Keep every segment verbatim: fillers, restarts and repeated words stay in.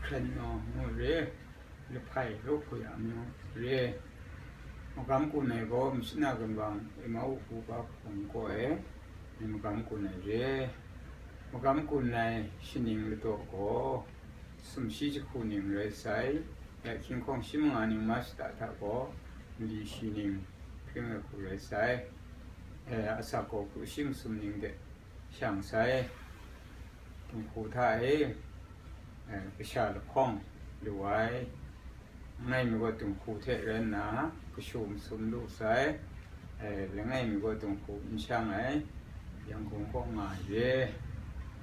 Hkren naw ngu re, lahpai rawk hku ya amyu re. Magam kun ai gaw machyin a ginwang Emau buga hpung kaw e, magam kun ai re. Magam kun ai shaning ladaw gaw sumshi jahku ning rai sai, ya hkying hkawng shi manga ning ma shata hta gaw mali shi ning hpring ai hku rai sai. E, asak gaw kru shi masum ning de shang sai. Dinghku hta e, e, kasha lahkawng lu ai. Langai mi gaw dinghku hte rai nna kashu masum lu sai. E, langai mi gaw dinghku n shang ai, Yangon kaw nga ai re.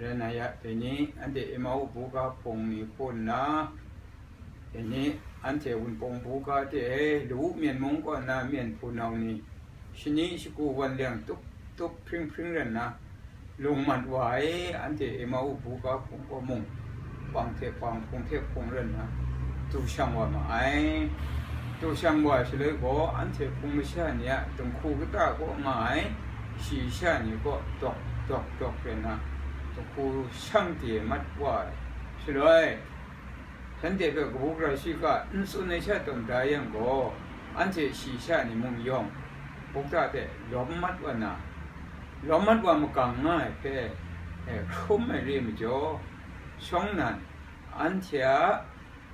Rai nna ya, dai ni anhte Emau buga hpung ni hku nna, dai ni anhte Wunpawng buga de, lawu myen mung kaw nna myen hpunau ni shani shagu wan liang tup tup hpring hpring rai nna, lung mat wa ai. Anhte Emau buga hpung kaw mung, pang hte pang, hpung hte hpung rai nna, du shang wa ma ai. Du shang wa shaloi gaw, anhte hpung masha ni a dinghku kata kaw nga ai, shayi sha ni kaw dawk dawk dawk rai nna, dinghku shang de mat wa ai. Shaloi, shanhte hpe kabu gara shiga n tsun ai sha tawn da yang gaw, anhte shayi sha ni mung yawng, bukta hte lawm mat wa na, lawm mat wa makang nga ai hpe, e, hkrum ai re ai majaw, shawng nnan, anhte a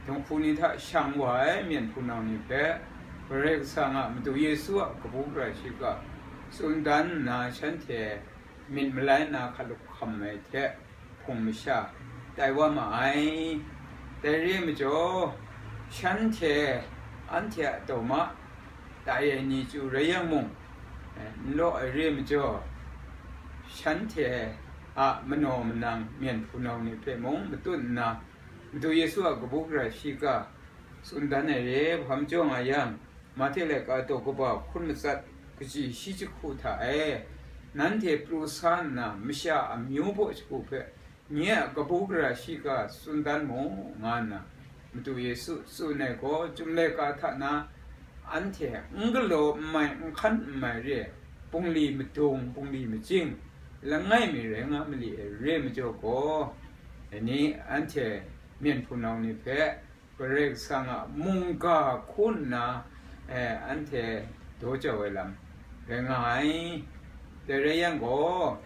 dinghku ni hta shang wa ai myen hpunau ni hpe, Karai Kasang a Madu Yesu a kabu gara shiga tsun dan nna, shanhte myit malai na hkalup hkam ai hte hpung masha tai wa ma ai. Dai re ai majaw, shanhte anhte a daw ma tai ai ni chyu rai yang mung, e, n law ai re ai majaw, shanhte a manaw manang myen hpunau ni hpe mung matut nna, Madu Yesu a kabu gara shiga tsun dan ai re, hpa majaw nga yang, Mahte laika daw kaba hkun matsat kaji shi jahku hta e, nanhte pru sa nna masha amyu baw jahku hpe nye a kabu gara shiga tsun dan mu, nga nna Madu Yesu tsun ai gaw, Chyum laika hta na anhte n galaw n mai, n hkan n mai re ai, bungli madung, bungli majing, langai mi rai nga mali ai re ai majaw gaw, dai ni anhte myen hpunau ni hpe Karai Kasang a mungga hku nna, e, anhte daw jau ai lam rai nga ai. Dai rai yang gaw,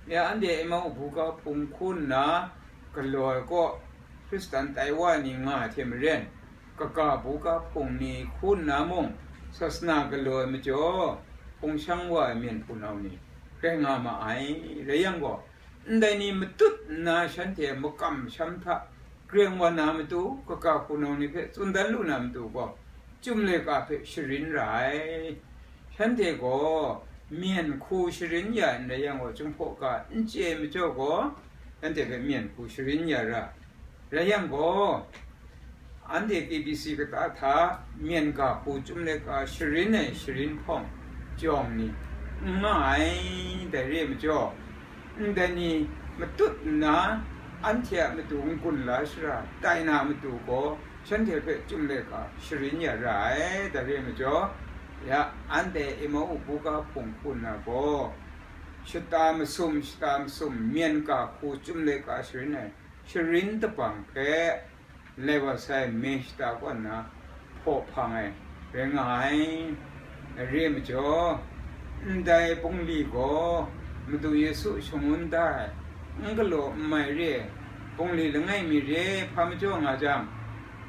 ya anhte Emau buga hpung hku nna galaw ai kaw, Hkristan tai wa ni nga ai hte maren, kaga buga hpung ni hku nna mung, sasana galaw ai majaw, hpung shang wa ai myen hpunau ni rai nga ma ai. Rai yang gaw, ndai ni matut nna shanhte makam masham hta greng wa na matu, kaga hpunau ni hpe tsun dan lu na matu gaw, Chyum laika hpe sharin ra ai. Shanhte gaw myen hku sharin ya ndai yang gaw, Jinghpaw ga n chye ai majaw gaw, shanhte hpe myen hku sharin ya ra. Rai yang gaw, anhte K B C kata hta myen ga hku Chyum laika sharin ai sharin hpawng jawng ni n nga ai. Dai re ai majaw, ndai ni matut nna anhte a matu n-gun la shara tai na matu gaw, shanhte hpe Chyum laika sharin ya ra ai. Dai re ai majaw, ya anhte Emau buga hpung hku nna gaw, shata masum, shata masum, myen ga hku Chyum laika sharin ai sharin dabang hpe, lai wa sai, me shata kaw nna hpaw hpang ai rai nga ai. Re ai majaw, ndai bungli gaw Madu Yesu shangun da ai, n galaw n mai re ai bungli langai mi re ai hpa majaw nga jang,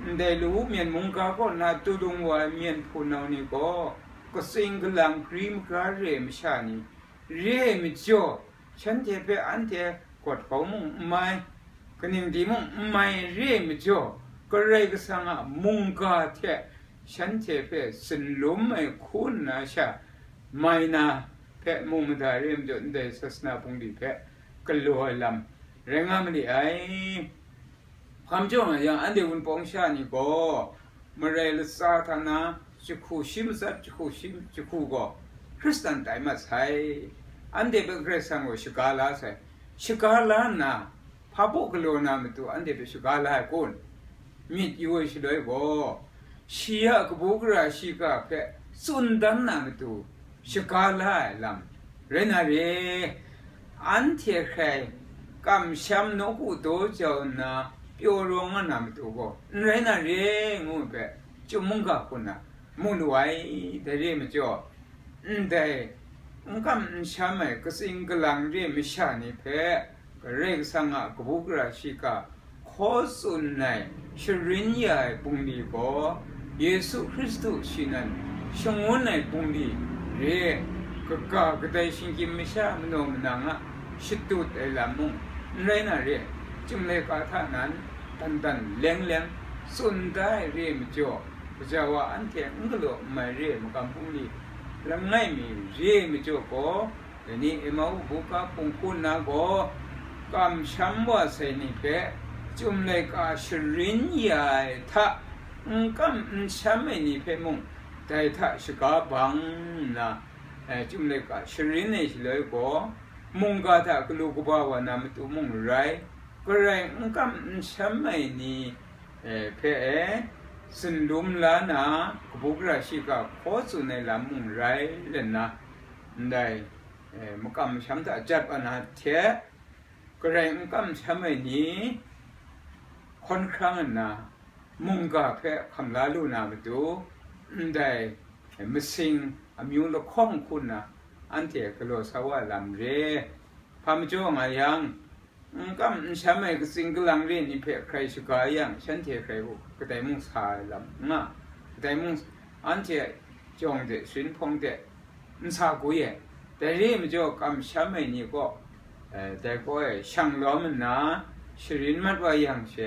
ndai lawu myen mungga kaw na tulung wa ai myen hpunau ni gaw, katsing kalang gri magra re ai masha ni re ai majaw, shanhte hpe anhte gawt kau mung n mai, kaning di mung n mai re ai majaw, Karai Kasang a mungga hte shanhte hpe zunlum ai hku nna sha mai na hpe mu mada re ai majaw, ndai sasana bungli hpe galaw ai lam rai nga ma li ai. Hpa majaw nga yang, anhte Wunpawng sha ni gaw marai latsa hta na jahku shi matsat, jahku shi jahku gaw Hkristan tai mat sai. Anhte hpe Karai Kasang gaw shaga la sai. Shaga la nna, hpa baw galaw na matu anhte hpe shaga la ai kun? Myit yu ai shaloi gaw, shi a kabu gara shiga hpe tsun dan na matu shaga la ai lam rai na re. Anhte hkrai kamsham nawku daw jau nna, pyaw rawng nga na matu gaw, n rai na re ngu ai hpe, chyum mungga hku na mu lu ai, dai re ai majaw, ndai n kam n sham ai katsing kalang re ai masha ni hpe, Karai Kasang a kabu gara shiga hkaw tsun ai, sharin ya ai bungli gaw, Yesu Hkristu shi nan shangun ai bungli re ai, kaga kadai shinggyim masha manaw manang a shatut ai lam mung n rai na re ai, chyum laika hta nan dan dan leng leng tsun da ai re ai majaw, gaja wa anhte n galaw n mai re ai makam bungli langai mi re ai majaw gaw, dai ni Emau buga hpung hku nna gaw, kamsham wa sai ni hpe, chyum laika sharin ya ai hta, n kam n sham ai ni hpe mung, dai hta shaga bang nna, eh, chyum laika sharin ai shaloi gaw, mungga hta galu kaba wa na matu mung rai, Karai n kam n sham ai ni, eh, hpe e, zunlum la na, kabu gara shiga hkaw tsun ai lam mung rai let nna, ndai, eh, makam masham hta jat wa na hte, Karai n kam sham ai ni hkawn hkrang nna, mungga hpe hkam la lu na matu, ndai masing amyu lahkawng hku nna, anhte galaw sa wa ai lam re. Hpa majaw nga yang, n kam n sham ai katsing kalang re ni hpe hkrai shaga yang, shanhte hkrai u, kadai mung sa ai lam n nga, kadai mung anhte jawng de, sharin hpawng de, n sa gwi ai. Dai re ai majaw, kamsham ai ni gaw, eh, dai gaw e shang lawm nna, sharin mat wa yang she,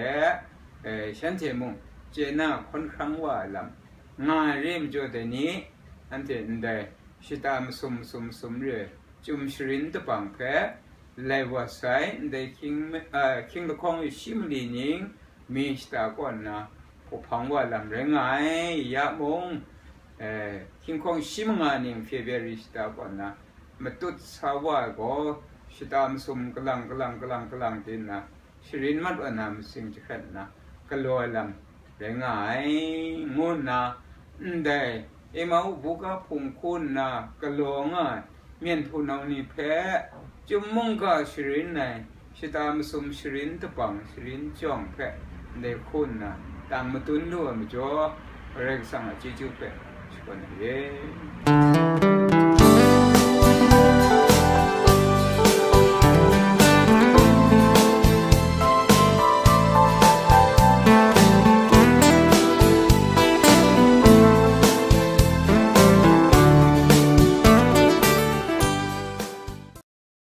eh, shanhte mung chye na hkawn hkrang wa ai lam nga ai re ai majaw, dai ni, anhte ndai shata masum masum masum re ai, chyum sharin dabang hpe, lai wa sai, ndai hkying, ah, hkying lahkawng e shi mali ning, mi shata kaw nna hpaw hpang wa lam rai nga ai, ya mung, eh, hkying hkawng shi manga ning February shata kaw nna matut sa wa ai gaw, shata masum kalang kalang kalang kalang di nna, sharin mat wa na masing jahkrat nna galaw ai lam rai nga ai, ngu nna, ndai Emau buga hpung hku nna galaw nga ai myen hpunau ni hpe, chyum mungga sharin ai, shata masum sharin dabang sharin jawng hpe ndai hku nna tang matun lu ai majaw, Karai Kasang a chyeju hpe shakawn ai re.